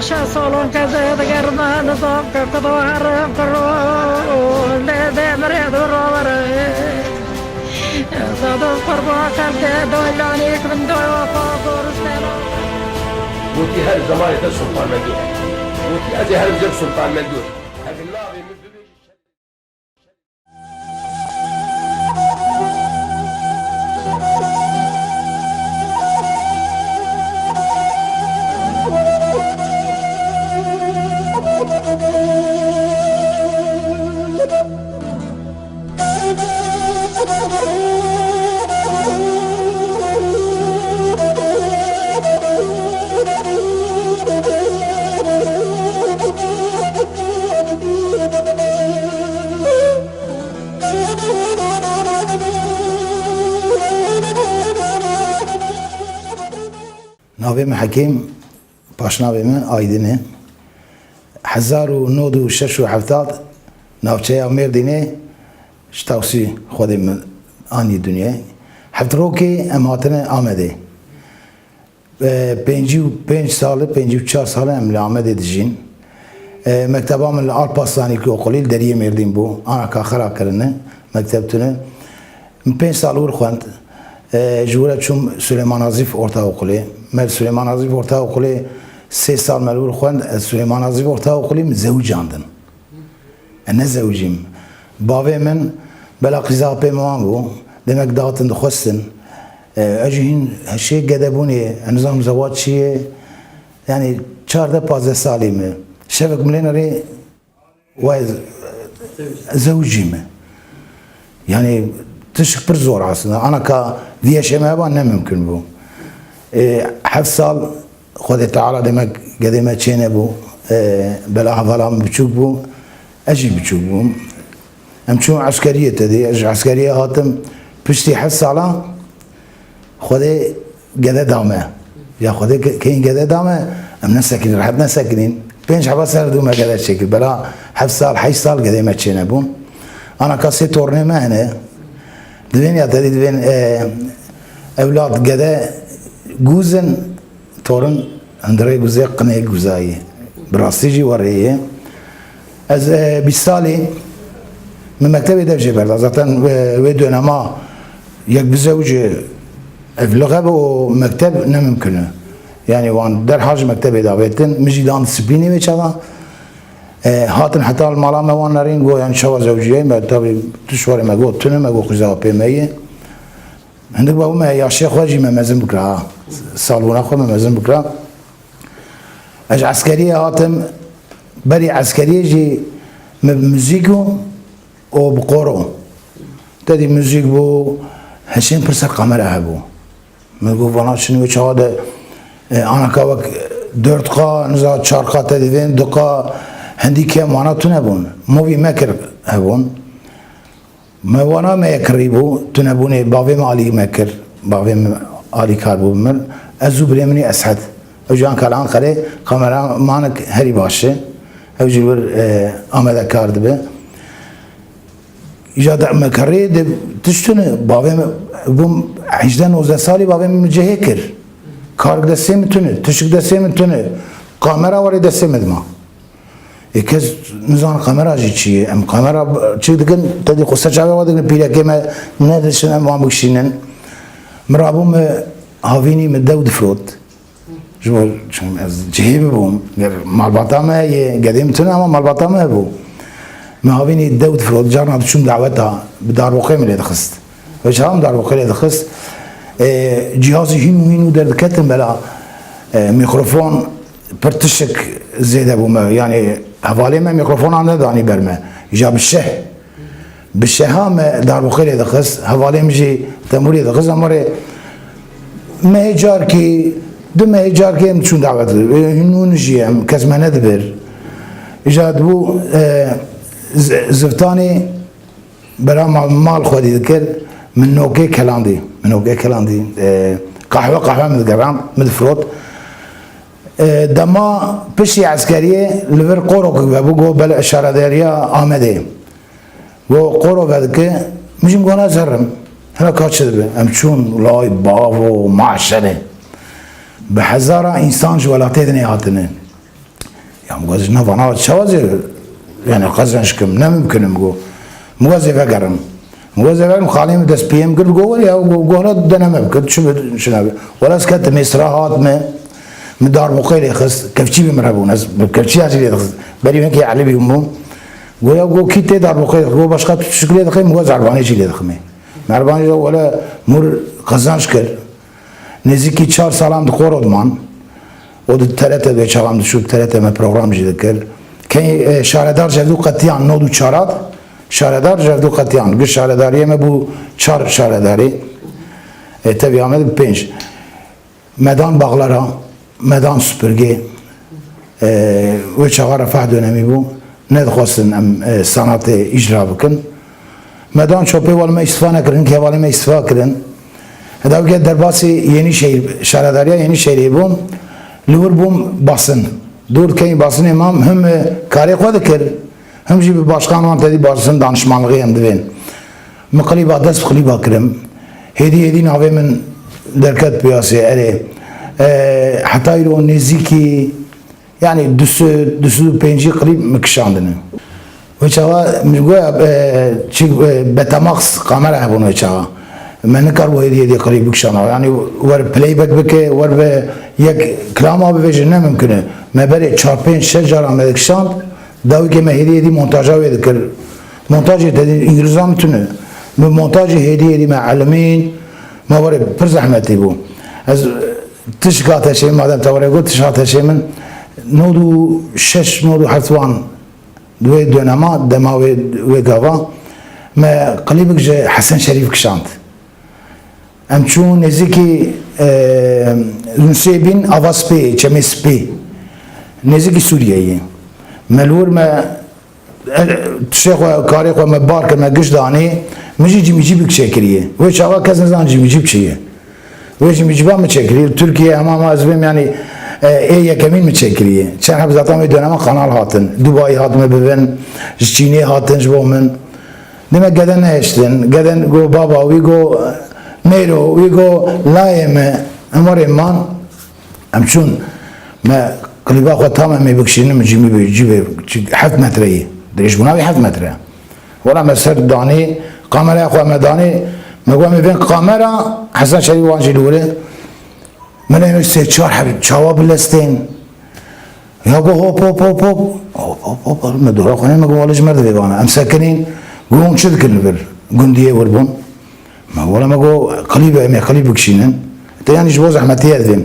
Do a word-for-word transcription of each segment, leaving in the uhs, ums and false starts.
Şeş salon ke zêde germe nizam ke kudo herim kiro, lê dê mirê du rovere. Zadim qurba xelke doylanî ki min doy wefa goristena. Gotî her zemanê te Sultan Mengû. Gotî ez ê herim cem Sultan Mengû. Ev navê min bibêjî. Navê min Hekîm, paşnavê min Aydin e. Hezar û nod û şeş û heftad navçeya Mêrdînê ji Tawsî Xwedê min anî dinyê. Heft rokê em hatine Amedê. E, pêncî û pênc sal e, pêncî û çar sal e em li Amedê dijîn. E, mekteba min li Alparslan Îlkokulî li deriyê Mêrdîn bû. Ana ka xera kirine, mekteb tune. Min pênc sal wir xwend. E, ji wir re çûm Süleyman Nazif Ortaokulê. Me li Süleyman Nazif Ortaokulê sê sal me li wir xwend. Ez Süleyman Nazif Ortaokulî min zewicandin. Ez nezewicîm. Bavê min bela qîza pê min wan bû. Demek dihatin dixwestin. E, ez jî hîn heşê gedebûnê, ez nizanim zewac çi ye. Yanî çardeh pazdeh salî me. Şevek min lê nerê, we zewicî me. Yanî tişk pir zor aslında. Ana ka vî heşê me heba ne mimkun bû. E, heft sal Xwedê Teala demek gedê me çênebû. E, bela hevala min biçûk bû. Ez jî biçûk bûm. Em çûn eskeriyê te dî. Ez ji eskeriyê hatim. Piştî heft sala Xwedê gede da me. Ya Xwedê ke-, keyên gede da me, em nesekinîn, rehet nesekinîn. Pênc heba ser dû me gede çêkir. Bela heft sal, heşt sal gedê me çênebûn. Ana ka sê tornê me hene. Divên ya te dî divên, e, ewlad gede gûz in, torin hundirê gûzê, qinê gûzayî. Bi rastî jî werê ye. Ez, e, bîst salî min mektebê dev jê berda. Zaten, e, wê dönema yek bizewicê ev lixe be û mekteb ne mimkun e. Yanî wan derhal ji mektebê davêtin. Min jî dan disîplînê wê çaxa. E, hatin heta li mala me wan nerîn, got, yanî çawa zewiciyê? Me tabî tu şwarê me got tune, me got qîza pê me ye. Hindik bavê me yaşê xwe jî me mezin bikira, ha. Salbûna xwe me mezin bikira. Ez ji eskeriyê hatim, berî eskeriyê jî min bi muzîk û, û bi qoro. Te dî muzîk bû, heşên pir ser kamera hebû. Min got, vana çin wê çawa de, e, anaka wek dört K, niza çar K te divên, du K, hindî kêm wana tune bûn. Movie maker hebûn. Me wana me yek kirî bû, tunebûnê bavê min alî me kir, bavê min alîkar bû bi min. Ez û birê min ê Eshed. Ew jî anka li Anqerê kameramanek herî baş e. Ew jî li wir, e, Amedê kar dibe. Îja de me kirî de tişt tune, bavê min bûm hejdeh nozdeh salî bavê min cihê kir. Kar destê min tune, tişik destê min tune. Kamera warê destê min dima. Ê kes nizan kamera jî çi ye. Em kamera çi dikin, te dî xwe ser çavê xwe dikin, pîrekê me nedişin em wan bikişînin. Min rabû min havînî min dew difrot. Ji bo çim ez cihê bibûm. Ger malbata me ye, gedê min tune ama malbata me hebû. Min havînî dew difrot, carna diçûm daweta, bi darboxê min lê dixist. Ve çawa min darboxê lê dixist. E, cihazî hîn û hîn û derdiketin bela, e, mikrofon pir tişik zêde bû me. Yanî hevalê me mikrofona nedanî ber me. Îja bi şeh. Bi şeha me darboxê lê dixist. Hevalê min jî tembûrê dixist. Em warê mehê carkî, du mehê carkê em diçûn dawet. Hûn jî em kes me nedibir. Îja dibû, e, z-, ziftanê bera ma-, mal xwedî dikir. Min nokê kelandî. Min nokê kelandî. E, qehwe, qehwe min digeran, min difrot. E, dema piştî eskeriyê li vir qorokek vebû, got, bel îşaredariya Amedê. Got, qoro vedike, min jî min got, ez herim. Hela ka çi dibe? Em çûn, lay bavo, maşerê. Bi hezara însan ji welatê dinê hatine. Em got, ji navana çawa zê, yani qezenç kim, ne mimkin im got. Min got, zê vegerim. Min got, zê vegerim, xalê min dest piyê min girt, got, were ya, got, got, hela deneme bike, çi bi, çi nebe. Were ez ketim êsra hat me, min darboqê lê xist, kevçî bi min re bûn, ez bi kevçî ya jî lê dixist. Berî wekî Elî bî bûm. Got, ya, got, kî tê darboqê, got, başqa tu çi lê dixî, min got, zerbanê jî lê diximê. Merbanê de were mûr qezenç kir. Nêzîkî çar salan di qoro diman. O di T R T de çaxan dişû, T R T me program jî dikir. Key, e, şaredar jevdû qetiyan, nod û çarat, şaredar jevdû qetiyan. Gi şaredariyê me bû çar şaredarî. E, tevî Amed pênc. Medan Baxlara, Medan Supirgê, e, wê çaxa Refah dönemî bû. Nedixwestin em, e, sanatê îcra bikin. Medan çopê wal me îstifa nekirin, kevalê me îstifa kirin. Heda wike derbasî Yenîşehîr, şaredariya Yenîşehîrê bûm. Li wir bûm Basin. Dûr keyî Basinê mam, him, e, karê xwe dikir. Him jî bi başkan wan tedî Basin danişmanlixê em divên. Min qilîba dest bi qilîba kirim. Hêdî hêdî navê min derket piyasê, erê. E, heta îro nêzîkî, yani du sed, du sed û pêncî qilîb min kişandine. Wê çawa min goya, e, çi, e, Betamax kamera hebûn wê çawa. Me nikar bo hêdî hêdî qilîb bikişana. Yani wer playback bike, wer bi yek kilama bibêje ne mimkin e. Me berê çar pênc şeş cara me dikişand. Dawikê me hêdî hêdî montaja wê dikir. Montajê te dî îngilizan tune. Bi montajê hêdî hêdî me elimîn. Me were pir zehmetî bû. Ez tişk hate çê min, madem te were got, tişk hate çê min. Nod û şeş, nod û heft wan di wê dönema, dema wê, wê gava me klîbik ji Hesen Şerîf kişand. Em çûn nêzîkî, e, Nusêbîn, Ava Spê, Çemê Spê. Nêzîkî Sûriyeyê. Me li wir me, e, tiştê xwe, karê xwe me bar kir, me giş danê. Min jî cimîcîbik çêkiriye. Wê çaxa kes nizan cimîcîb çi ye. Wê cimîcîba min çêkiriye. Li Tirkiye hema ma ez bêm, yani, e, ê yekemîn min çêkiriye. Çend heb zaten wê dönema kanal hatin. Dubayî hatime bibin, ji Çînê hatin ji bo min. Dime geden nehiştin, geden go baba, wî go mêro, wî go layê me, em warê man, em çûn, me klîba xwe tam em ê bikişînin, min cîmî bê, cî bê, çi heft metre yî, dirêjbûna wî heft metre. Wela me ser danî, kameraya xwe me danî, me got, em ê bên kamera, Hesen Şerîf wan jî li wir e. Min ê sê çar heb çawa bilestên. Ya go hop, hop, hop, hop. Hop, hop, hop, hop. Me dora xwe ne, me go wale ji me re divê vana. Em sekinîn. Go hûn çi dikin li vir? Gundiyê wir bûn. Me wale me go klîb, em ê klîb bikişînin. Te yanî ji bo zehmetiyê divêm.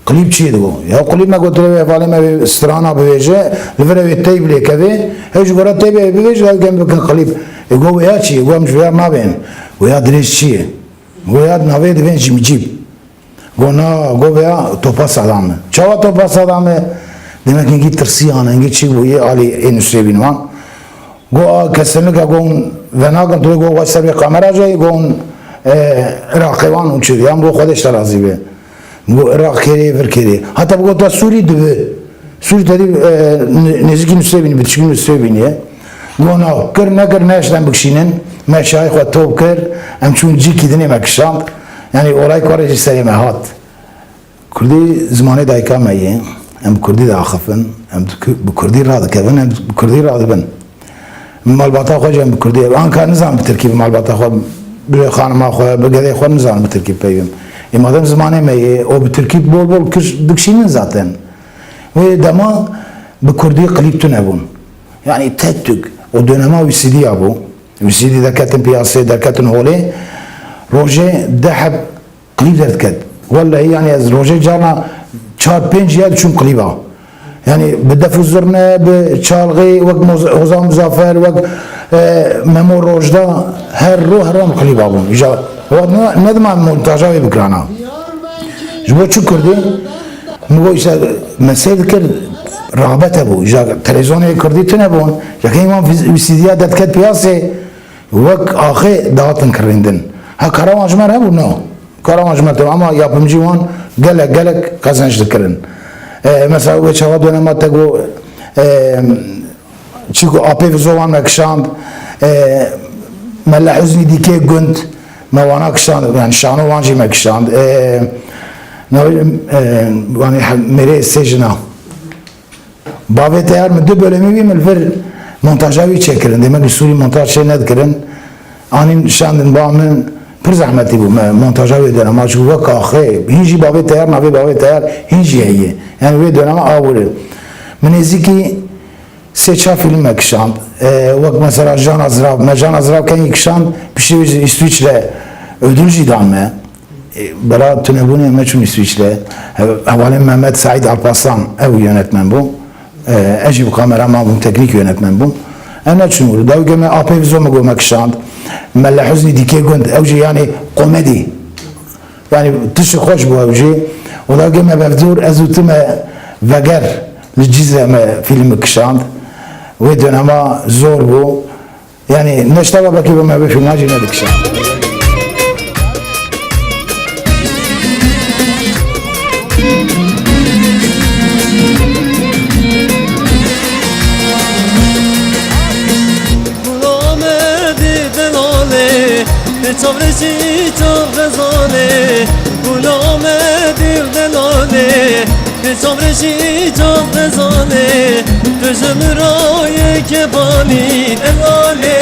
Klîb çi ye digo? Ya klîb me got, tu hevalê me vê strana bivêje, li vir ew ê teyb lê kevê. Hew ji gora teybê bivêje, ew gem bikin klîb. E go wêya çi ye? Go em ji vêya nabên. Wêya dirêj çi ye? Wêya navê divên cîmcîb. Go na, go veya topa Sadam e. Çawa topa Sadam e? Demek hingî tirsiyan, hingî çî bû, yê alî ê Nusrê bîn wan. Go a kesinlikle go hûn venakin, tu go weş ser vê kamera jî, go hûn, e, Iraqê wan û çi, yan go Xwedê ji te razî be. Go Iraq kêrê, vir kêrê. Heta bi gota Sûrî dibi. Sûrî tedî, e, nê-, nêzîkî Nusrê bînî, bitişkî Nusrê bînî ye. Go na, kir nekir, neşt em bikişînin. Me şahî xwe top kir, em çûn cîkî dinê me kişand. Yanî olay karê jî serê me hat. Kurdî zimanê dayika me ye. Em bi kurdî diaxifin, em bi ku-, bi kurdî radikevin, em bi kurdî radibin. Malbata xwe jî em bi kurdî, anka nizan bi tirkî bi malbata xwe, bi xanima xwe, bi gedê xwe nizan bi tirkî peyvim. Ê madem zimanê me ye, o bi tirkî bol bol kiş-, dikişînin zaten. Wê dema bi kurdî klîp tune bûn. Yanî tek tük. O dönema V C D ya bû. V C D derketin piyasê, derketin holê. Rojê deh heb klîp derdiket. Wellahî, yanî ez rojê carna çar pênc ya diçûm klîba. Yanî bi def û zirne, bi çalgî, wek Moz-, Hozan Muzafer, wek, e, Memo Rojda, her ro her ro em klîba bûn. Îja, wa ne, ne dima montaja wê bikirana. Ji bo çi Kurdî? Min got, îşte, me seyr dikir, rağbet hebû. Îja, televîzyonê Kurdî tune bûn. Îja, key wan V C D ya derdiket piyasê, wek axê dihatin kirîndin. Ha, kara wan ji me re hebû? No. Kara wan ji me re, ama yapımcî wan gelek, gelek qezenç dikirin. E, mesela, wê çawa dönema te got, e, çî ku apê vizo wan me kişand, e, Mele Huznî dîkê gund me wana kişand, yani şano wan jî me kişand. E, ne, e, yani, mêrê sê jina. Bavê Teyar min du bölümî bî, min li vir montaja wî çêkirin. Demek li Sûrî montaj çê nedikirin. Anîn şandin ba min, pir zehmetî bû me montaja wê dönema, çû wek axê. Hîn jî Bavê Teyar, navê Bavê Teyar hîn jî heye. Yani wê dönema a wire. Min nêzîkî sê çar fîlm me kişand. E, wek mesela Jana Zirav. Me Jana Zirav kengî kişand, piştî wî jî Îswîçre ödül jî dan me. E, bela tunebûnê me çûn Îswîçre. Hev-, hevalên Mehmet Seîd Alparslan ew yönetmen bû. E, ez jî bi kameraman bûm, teknîk yönetmen bûm. Em neçûn wir. Dawî me Apê Vizo min got me kişand. Mele Huznî Dîkê Gund, ew jî yani komedî. Yani tişt xweş bû ew jî. Û dawî me Bevdûr, ez û tu me veger li Cizre me fîlm kişand. Wê dönema zor bû. Yani neştava belkî bi me vê fîlma jî nedikişand. Gula Amedê delalê, çavrêjî çav xezanê. Gula Amedê delalê, çavrêjî çav xezanê. Tu ji min re yê kebanî delalê,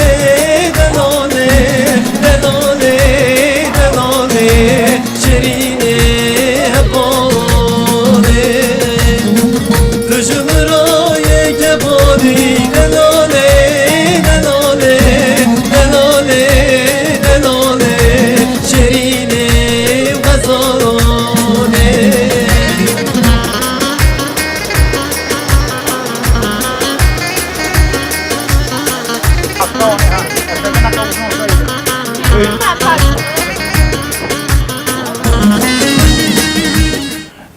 delalê, delalê, delalê. Şirînê hevalê, tu ji min re yê kebanî delalê, delalê, delalê, delalê. Şirînê xezanê.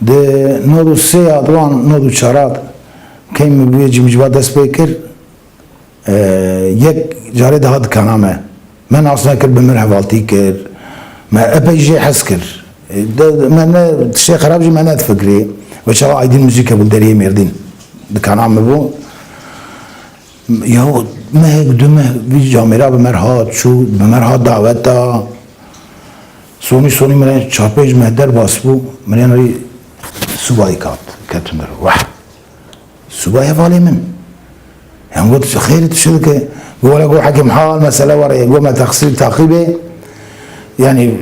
Di nod û sê ya di wan nod û çar hat key min bi wê cimcîva dest pê kir, e, yek carê dihat dikana me. Me nas nekir, bi mir hevaltî kir. Me epey jê hez kir. E, de, me ne tiştê xerab jî me nedifikirî. Ve çawa Aydin Müzik hebû deriyê Mêrdîn. Dikana me bû. Ya mehek, du meh vî camêra bi me re hat, çû, bi me re hat daweta. Sonî sonî min re çar pênc meh derbas bû, min rê subayî kat, ketin der. Wah! Subayê hevalê min. Yan got, xêr tu çi dike? Got, wele got, hekim hal, mesele were, got, me teqsîr taqîbê. Yani,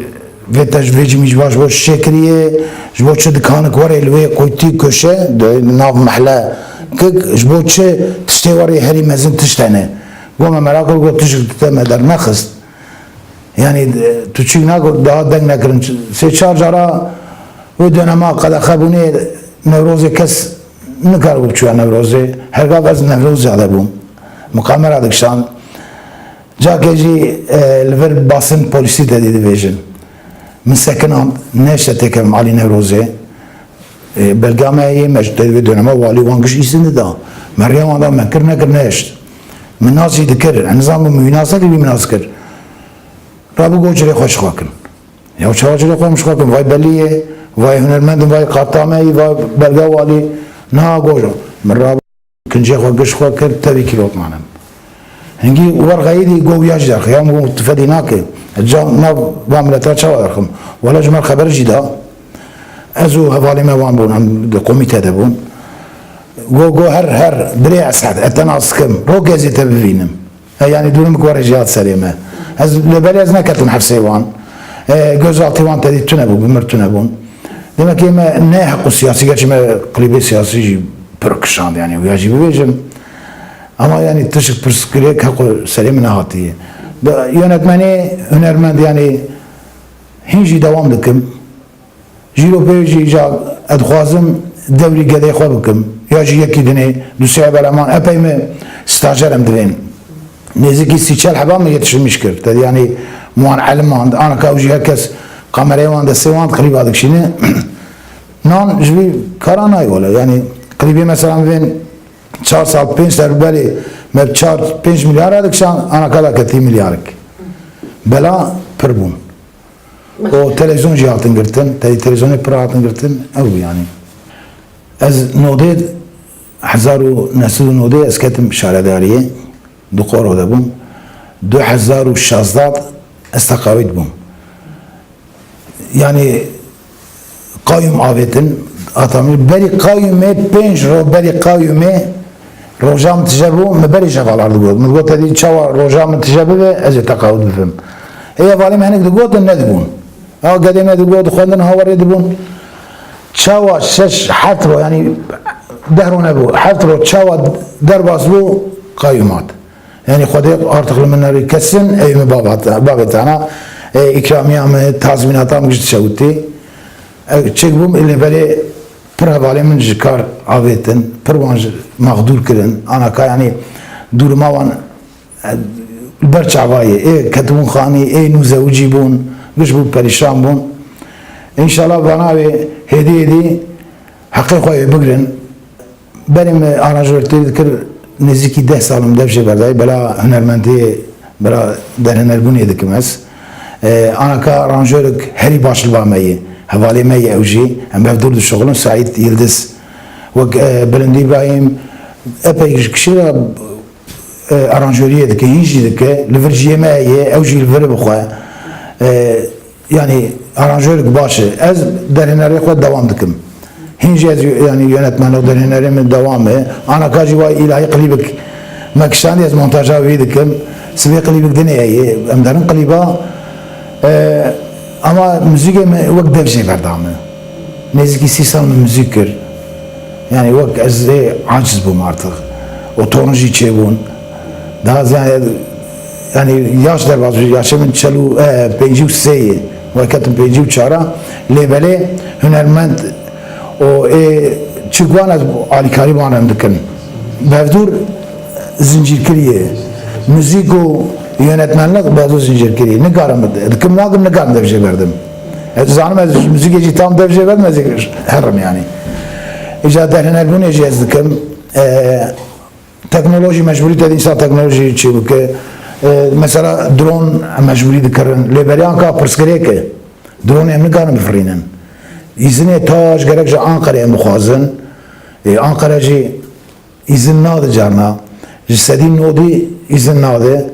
vê te ji vê cimî ji baş bo çi çêkiriye, ji bo çi dikanik were li wê qoytî köşe, di nav mehle kik, ji bo çi tiştê were herî mezin tişt hene. Got, me merak kir, got, tişt te me dernexist. Yani, tu çîk nagor, daha deng nekirin. Sê çar cara wê dönema qedexe bûnê Newrozê kes nikaribû biçûya Newrozê. Her gav ez Newrozê de bûm. Min kamera dikişand. Cakê jî, e, li vir basin polîsî te dî dibêjin. Min sekinand, neşte têkevim alî Newrozê. E, belga me heye, me ji te vê dönema walî wan giş îstin dida. Me rêya wan da, me kir nekir neşt. Min nas jî dikir. Ez nizanim min wî nas nekir, wî min nas kir. Rabû got, cilê xwe şixwe kin. Ya çawa cilê xwe min şixwe kin? Vay belî ye, vay hunermend in, vay karta me yî, vay belga walî. Na gojo. Min rabû. Kincê xwe giş xwe kir, tevî kîlot manim. Hingî werqeyî dî go wiya jî derxî. Ya min got, tu fedî nake. Ca nav va mileta çawa derxim? Wele ji me xeber jî da. Ez û hevalê me wan bûn, em di komîte de bûn. Go, go her, her, birê Esed, ez te nas dikim. Rokê ez ê te bivînim. E, yani durum ku were jî hat serê me. Ez li belê ez neketim hefsê wan. E, gözaltî wan tedî tune bû, bi mir tune bûn. Demek ki me ne heqû siyasî, gerçi me klîbê siyasî jî pir kişand, yani, ya jî bibêjim. Ama yani tişik pirsgirêk heqû serê min nehatiye. De, yönetmenê, hunermend, yani, hîn jî dewam dikim. Jîro pê jî îcar ez dixwazim dewrî gedê xwe bikim. Ya jî yekî dinê, du sê hebeleman, epey me stajer em divên. Nêzîkî sî çel heba me yetişmiş kir. Te dî, yanî, wan elimand, anaka ew jî her kes kamerayê wan destê wan klîba dikişîne. Nan ji vî kara nayê wele. Yanî klîbê mesela em bên çar sal, pênc ser belê me çar pênc milyar dikişan, anaka da ketî milyarik. Bela pir bûn. Û televîzyon jî hatin girtin, te-, televîzyonê pir hatin girtin, ew bû yanî. Ez nodê, hezar û neh sed û nodê ez ketim şaredariyê, di Qoro de bûm. Du hezar û şazda ez teqawît bûm. Yanî qayûm avêtin, hatam berî qayûmê, pênc ro berî qayûmê, Roja min tije bû, min berê ji hevalan digot. Min digot, "Tedî çawa roja min tije bibe, ez ê teqawit bibim." Ê hevalê min hinek digotin, nedibûn. Ha, gedê me digot, dixwendin, ha werê dibûn. Çawa şeş, heft ro, yanî deh ro nebû, heft ro çawa derbas bû, qayûm hat. Yanî Xwedê artık li min nerî kesin, ey min baba te-, bavê te ana, ê, îkramiya min, tazmînata min giş dişewitî. Ew çêk bûm, ê lê belê pir hevalê min ji kar avêtin, pir wan ji mexdûr kirin. Anaka, yanî, dûrima wan, e, li ber çavayê, ê ketibûn xanî, ê nû zewicî bûn, giş bû perîşan bûn. Înşallah vana wê hêdî hêdî heqê xwe yê bigrin. Berê min aranjörtê dikir, nêzîkî deh sal min dev jê berdayî, bela hunermendiyê, bela derhinerbûnê dikim ez. E, anaka aranjörek herî baş li ba me yê, hevalê me yê ew jî, em bi hev dûr dişuxulin, Saîd Yildiz. Wek, e, Bilind Îbrahîm, epey ji kişî re, e, aranjoriyê dike, hîn jî dike, li vir jiyê me yê, ew jî li vir bi xwe. E, Yanî aranjörek baş e. Ez derhênerê xwe dewam dikim. Hîn jî ez, yanî yönetmenlik derhênerê min dewam e. Anaka jî wa îlahî klîbik me kişandî, ez montaja wî dikim. Sibê klîbik dinê heye. Em derin klîba. E, ama muzîkê min wek dev jê berda min. Nêzîkî sî sal min muzîk kir. Yanî wek ez ê aciz bûm artık. O torun jî çêbûn. Daha ziyade, yanî yaş derbas bû, yaşê min çel û, e, pêncî û sê ye. Wê ketim pêncî û çar a. Lê belê hunermend û ê çi guhan ez alîkarî wan em dikin. Bevdûr zincîrkirî ye. Muzîk û yönetmenlik Bevdûr zincîrkirî ye. Nikarim dikim, nakim, nikarim dev jê berdim. Ez dizanim ez muzîkê jî tam dev jê berdim, ez ê herim yanî. Îca derhinerbûnê jî ez dikim. E, Teknolojî mecbûrî te dîsa teknolojî çê bike. E, mesela dron mecbûrî dikirin. Lê beriyan ka pirsgirêk e. Dronê em nikarin bifirînin. Îzinê ta ji gerek ji Anqerê em bixwazin. E, Anqere jî îzin nade carna. Ji sedî nodî îzin nade.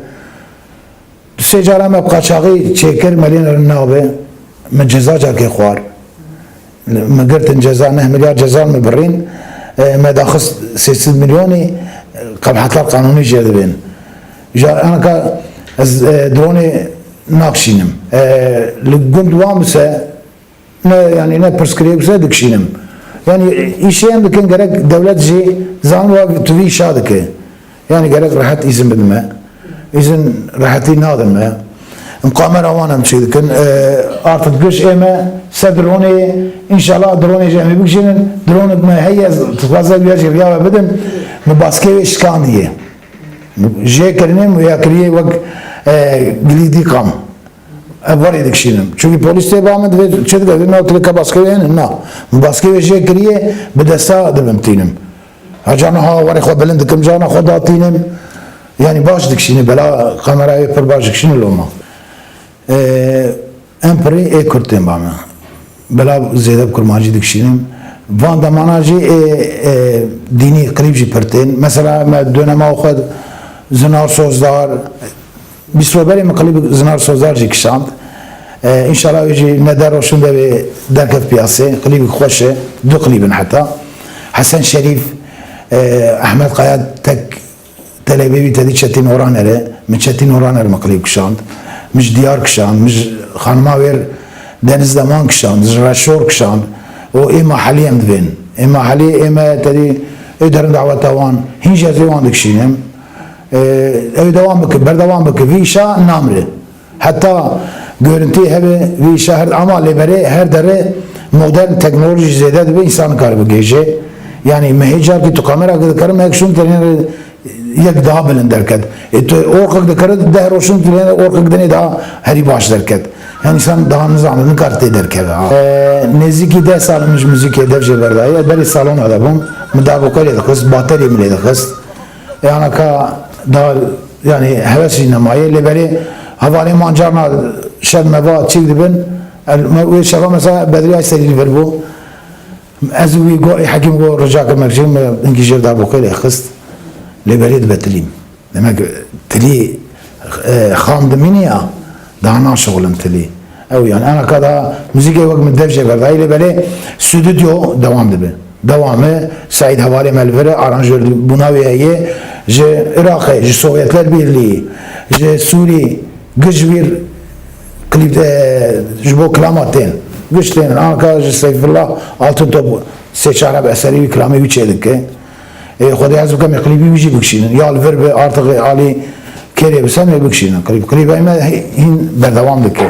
Du sê cara me bi qaçaxî çêkir, me lê nabe, me ceza carkê xwar. Me girtin ceza, neh milyar ceza me birîn, e, me daxist sê sed milyonî, e, qebhetar qanûnî jê dibên. Ja anaka ez, e, dronê nakşînim. E, li gund wan bise, Ne, yanî ne pirsgirêk bise dikişînim. Yanî îşê em dikin, gerek dewlet jî zan wa tu vî îşa dike. Yanî gerek rehet îzin bidin me. Îzin rehetî nadin me. Em kamera wan em çê dikin. E, artık giş ê me ser dronê, înşallah dronê jî em ê bikişînin. Dronek me heye, ez dixwazim ya jî riya we bidim. Min baskê wê şikandiye. Jê kirinê min ya kiriye wek, e, gilî dî qam. Ev warê dikişînim. Çünkü polîs tê ba min divê çi dike, divê me tu ka baskê wê hene, na. Min baskê wê jê kiriye, bi desta dibim tînim. Ha cana ha warê xwe bilind dikim, cana xwe datînim. Yanî baş dikişînim, bela kamerayê pir baş dikişînim loma. Ee, em pirî ê Kurd tên ba me. Bela zêde bi kurmancî dikişînim. Van demana jî ê, ê, dînî qilîb jî pir tên. Mesela me dönema xwe Zinar Sozdar, Bîst ro berê min klîbik Zinar Sozdar jî kişand. E, înşallah wê jî ne der roşin de wê derket piyasê. Klîbik xweş e. Du klîb in heta. Hesen Şerîf, e, Ehmed Kaya tek telebê wî tedî Çetin Oraner e. Min Çetin Oraner min klîb kişand. Min ji Diyar kişand. Min ji xanima wêr Deniz Deman kişand. Ji Reşor kişand. Û ê mahelî em divên. Ê mahelî ê me tedî ê derin daweta wan. Hîn jî ez ê wan dikişînim. Ee, ew dewam bike, berdewam bike. Vî îşa namire. Heta görüntü hebe vî îşa her ama lê berê her derê modern teknoloji zêde dibe, însan nikare bigihêje. Yanî me hê carkî tu kamera dikare, me yek şûn tenê yek daha bilind derket. E, tu orqek dikare, deh roşin tenê orqek dinê daha herî baş derket. Yanî însan daha nizane, nikare tê derkeve. Ha. E, nêzîkî deh sal min ji muzîkê dev jê berdaye. Berê salona de bûm. Min darbûka lê dixist, baterî min lê dixist. Yanaka daha, yanî heves jî nemaye, lê belê hevalên wan carna şev me va çîk dibin. El-, me wê şeva mesela Bedrî Ayserî li vir bû. Ez wî go, ê Hekîm go rica kir me jî me hinkî jêr darbûkê lê xist. Lê belê dibe tilî. Demek tilî, e, xam dimîne ya, daha naşixulin tilî. Ew yanî anaka daha muzîkê wek min dev jê berdayî, lê belê stûdyo dewam dibe. Dewamê Seîd hevalê me li vir e, aranjêrbûna wê heye. Ji Iraqê, ji Sovyetler Birlîgî, ji Sûrî, giş wîr klîp, e, ji bo kilama tên. Giş tên, anka ji Seyfullah Altıntop sê çar heb eserî wî kilamê wî çêdike. Ê, Xwedê ez bikim, ê klîbî wî jî bikişînin. Ya li vir bi, artık ê alî kêrê bi semê bikişînin. Klîb, klîbê me hîn berdewam dike.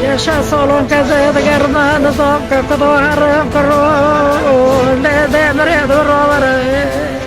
Yaşa salon keze de german zam ke kudo harem kuro le demre duro vare.